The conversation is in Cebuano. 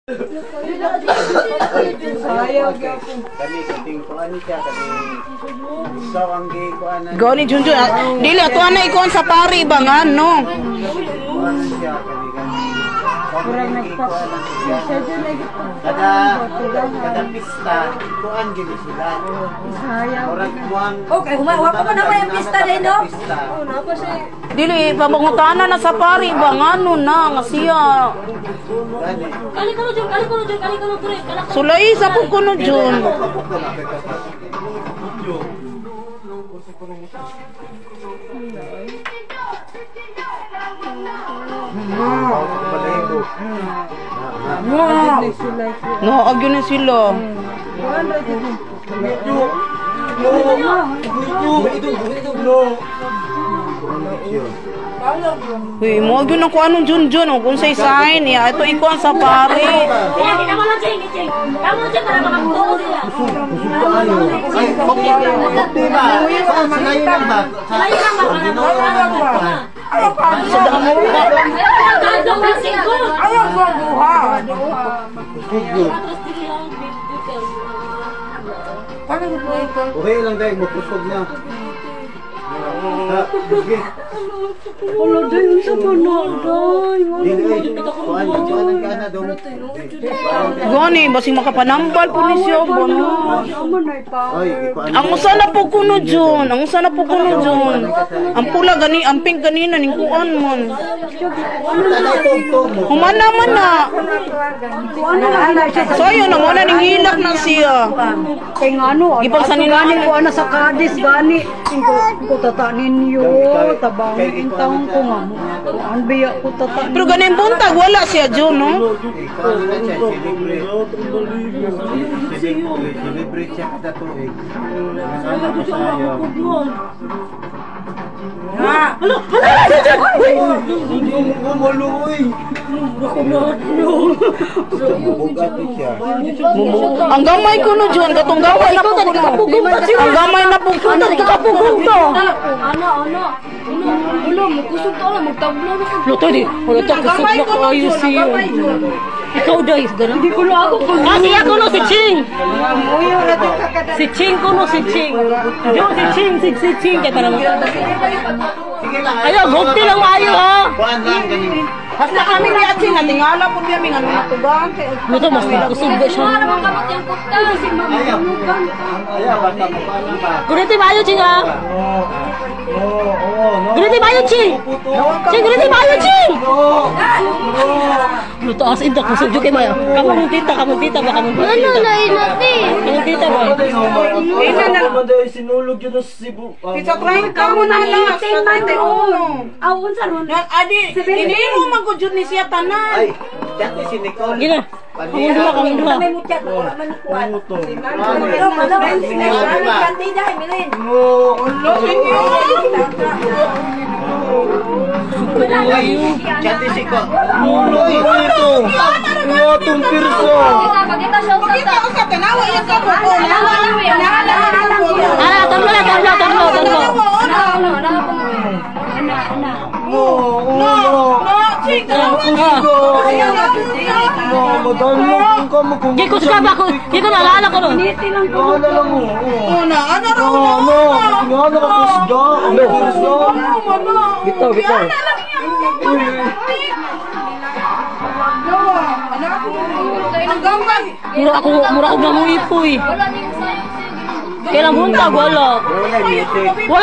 Kani kating kuan siya kani. Isaw ang gikuanan. Gani Junjun, dili ato ana ikuan sa pari ba nga no? Kuanan siya kani kani. Murag nagpa kada kada pista kuan gini sila. Murag muang. Okay, humawa pa man naman ang pista din, no? Pista. Dili pabangutana na sa pari ba ngano na nga siya. Gani. Kali ko jun, kali ko jun, kali ko dure. Sulay sa po kuno Jun. No, agyo na sila. Uy, mo agyo na ko anong Jun Jun oh, kung say sign ya ito ikuan sa pari. Kaya kinamo lang ching, ching. Kamo jun para makakuha sila. Ay, di ba? Saan sa layo lang ba? Sa Layo lang ba? Sa damo ka. Ayaw ba singko? Ayaw ba buha? Okay lang dahil magkusog na. Sige. Wala dayon sa manalay. Dili ay. Kuan, kuan ang kana dong. Gani basing makapanambal po ni siya ba no? Oy, ikuan. Ang usa na po kuno Jun, ang usa na po kuno Jun. Ang pula gani, ang pink ganina ning kuan mon. Humana man na. So ayun na mo na ning hilak na siya. Kay ngano, Gipang sa nila. gani ko ana sa Cadiz gani. Ko tata ninyo, tabang intang ko nga mo. Kuan biya ko tata. Pero ganing buntag wala siya Jun no. Ikuan na siya, celebrate. Celebrate siya kada tuig. Sana kasayo. Bugat siya. Ang gamay kuno Jun, katong gamay na po kuno. Ang gamay na po kuno. Kapugong to. Ano, ano? Ulo, magkusog to, magtablo na ko. Luto di, wala ta kusog na kaayo siya. Ikaw dai, ganun. Hindi ko na ako pag Ah, siya kuno si Ching. Si Ching kuno si Ching. Jo si Ching, si Ching kay para mo. Sige lang. Ayo, gulti lang maayo ha. Kuan lang ganin. Hasta kami ni Atsi nga tingala po niya nga natugaan kay Luto mas kusog ba siya. Ano naman kamot yung kupta? Ayaw. Ayaw, basta mo kuan lang ba? Gulti maayo Ching ha. Gulti maayo Ching. Ching gulti maayo Ching. Luto as inta kusog jud kay mayo. Kamong tita ba kamong tita. Ano na inati? Kamong tita ba. Sinulog yun sa Cebu. Pizza 30 mo na lang. Sa 31. Awon sa ron. Na adi, iniro man ko jud ni siya tanan. Ay, dati si Nicole. Gina. Kamong duha, kamong duha. Dati si Ko. Uy, ito. Atong pirso. Pakita siya usap Kita usap tanawa iya ka po. Ara, tatlo na, tatlo, tatlo, tatlo. No, no. No, ching, tanawa. No, madalog ka mo kung Di ko sa ba ko, di ko naalala ko nun. Wala lang mo. Una, ano raw No, no. Wala ka kusda. Ang pirso. Bitaw, bitaw. Ang gamay. Mura ako namuipoy. Wala niyang sayo sa'yo. Kailang buntag, wala. Wala music. Wala.